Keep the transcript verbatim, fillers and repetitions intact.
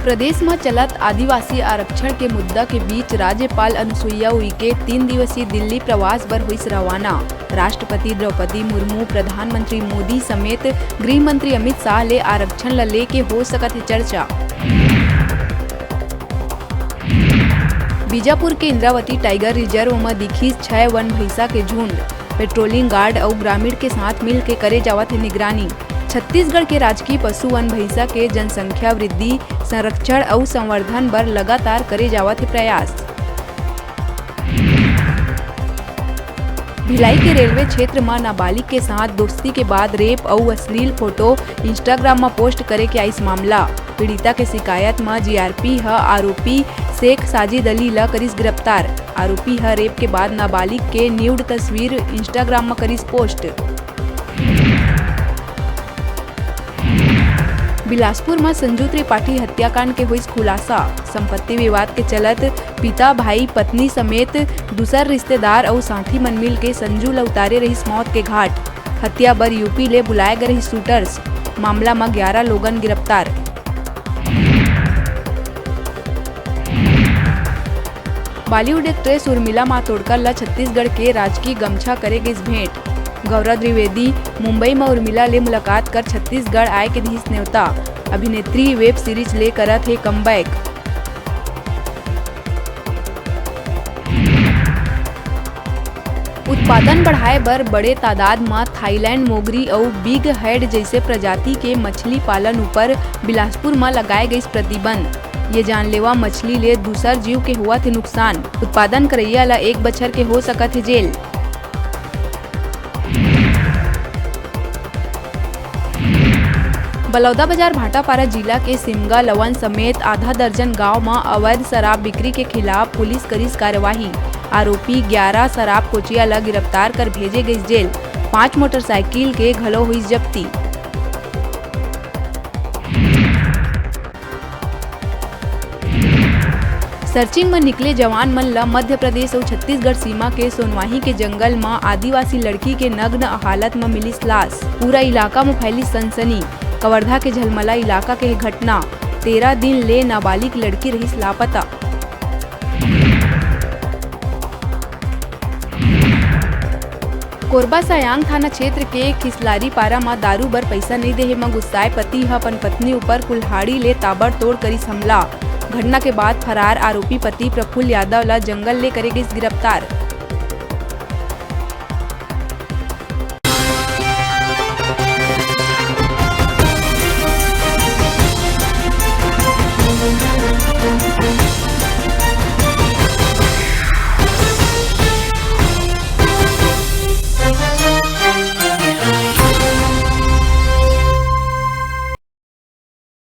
प्रदेश म चलत आदिवासी आरक्षण के मुद्दा के बीच राज्यपाल अनुसुईया उइके तीन दिवसीय दिल्ली प्रवास बर होइस रवाना। राष्ट्रपति द्रौपदी मुर्मू, प्रधानमंत्री मोदी समेत गृह मंत्री अमित शाह ले आरक्षण ल लेके हो सकत हे चर्चा। बीजापुर के इंद्रावती टाइगर रिजर्व म दिखिस छह वन भैंसा के झुंड। पेट्रोलिंग गार्ड अउ ग्रामीण के साथ मिल के करे जावत हे निगरानी। छत्तीसगढ़ के राजकीय पशु वन भैंसा के जनसंख्या वृद्धि, संरक्षण अउ संवर्धन बर लगातार करे जावत हे प्रयास। भिलाई के रेलवे क्षेत्र म नाबालिग के साथ दोस्ती के बाद रेप अउ अश्लील फोटो Instagram म पोस्ट करे के आइस मामला। पीड़िता के शिकायत म जीआरपी ह आरोपी शेख साजिद अली ल करिस गिरफ्तार। आरोपी ह रेप के बाद नाबालिग के न्यूड तस्वीर Instagram म करिस पोस्ट। बिलासपुर म संजू त्रिपाठी हत्याकांड के होइस खुलासा। संपत्ति विवाद के चलत पिता, भाई, पत्नी समेत दूसर रिश्तेदार अउ साथी मन मिल के संजू ल उतारे रहिस मौत के घाट। हत्या बर यूपी ले बुलाए गए रहिस शूटर्स। मामला म ग्यारह लोगन गिरफ्तार। बॉलीवुड एक्ट्रेस उर्मिला मातोंडकर ल छत्तीसगढ़ के राजकीय गमछा करे गिस भेंट। गौरव द्विवेदी मुंबई म उर्मिला ले मुलाकात कर छत्तीसगढ़ आए के दिस नेवता। अभिनेत्री वेब सीरीज ले करत हे कमबैक। उत्पादन बढ़ाए बर बड़े तादाद म थाईलैंड मोगरी अउ बिग हेड जइसे प्रजाति के मछली पालन ऊपर बिलासपुर म लगाए गइस प्रतिबंध। ये जानलेवा मछली ले दूसर जीव के होवत हे नुकसान। उत्पादन करइया ल एक बछर के हो सकत हे जेल। बलौदाबाजार भाटापारा जिला के सिमगा लवन समेत आधा दर्जन गांव म अवैध शराब बिक्री के खिलाफ पुलिस करिस कार्यवाही। आरोपी ग्यारह शराब कोचिया ल गिरफ्तार कर भेजे गइस जेल। पांच मोटरसाइकिल के घलो हुई जब्ती। सर्चिंग म निकले जवान मन ल मध्य प्रदेश अउ छत्तीसगढ़ सीमा के सोनवाही के जंगल म आदिवासी लड़की के नग्न हालत म मिलिस लाश। पूरा इलाका म फैलिस सनसनी। कवर्धा के झलमला इलाका के घटना। तेरह दिन ले नाबालिग लड़की रहिस लापता। कोरबा सयांग थाना क्षेत्र के खिसलारी पारा म दारू बर पइसा नइ देहे म गुस्साए पति ह अपन पत्नी ऊपर कुल्हाड़ी ले ताबड़तोड़ करिस हमला। घटना के बाद फरार आरोपी पति प्रफुल्ल यादव ल जंगल ले करे गिस गिरफ्तार।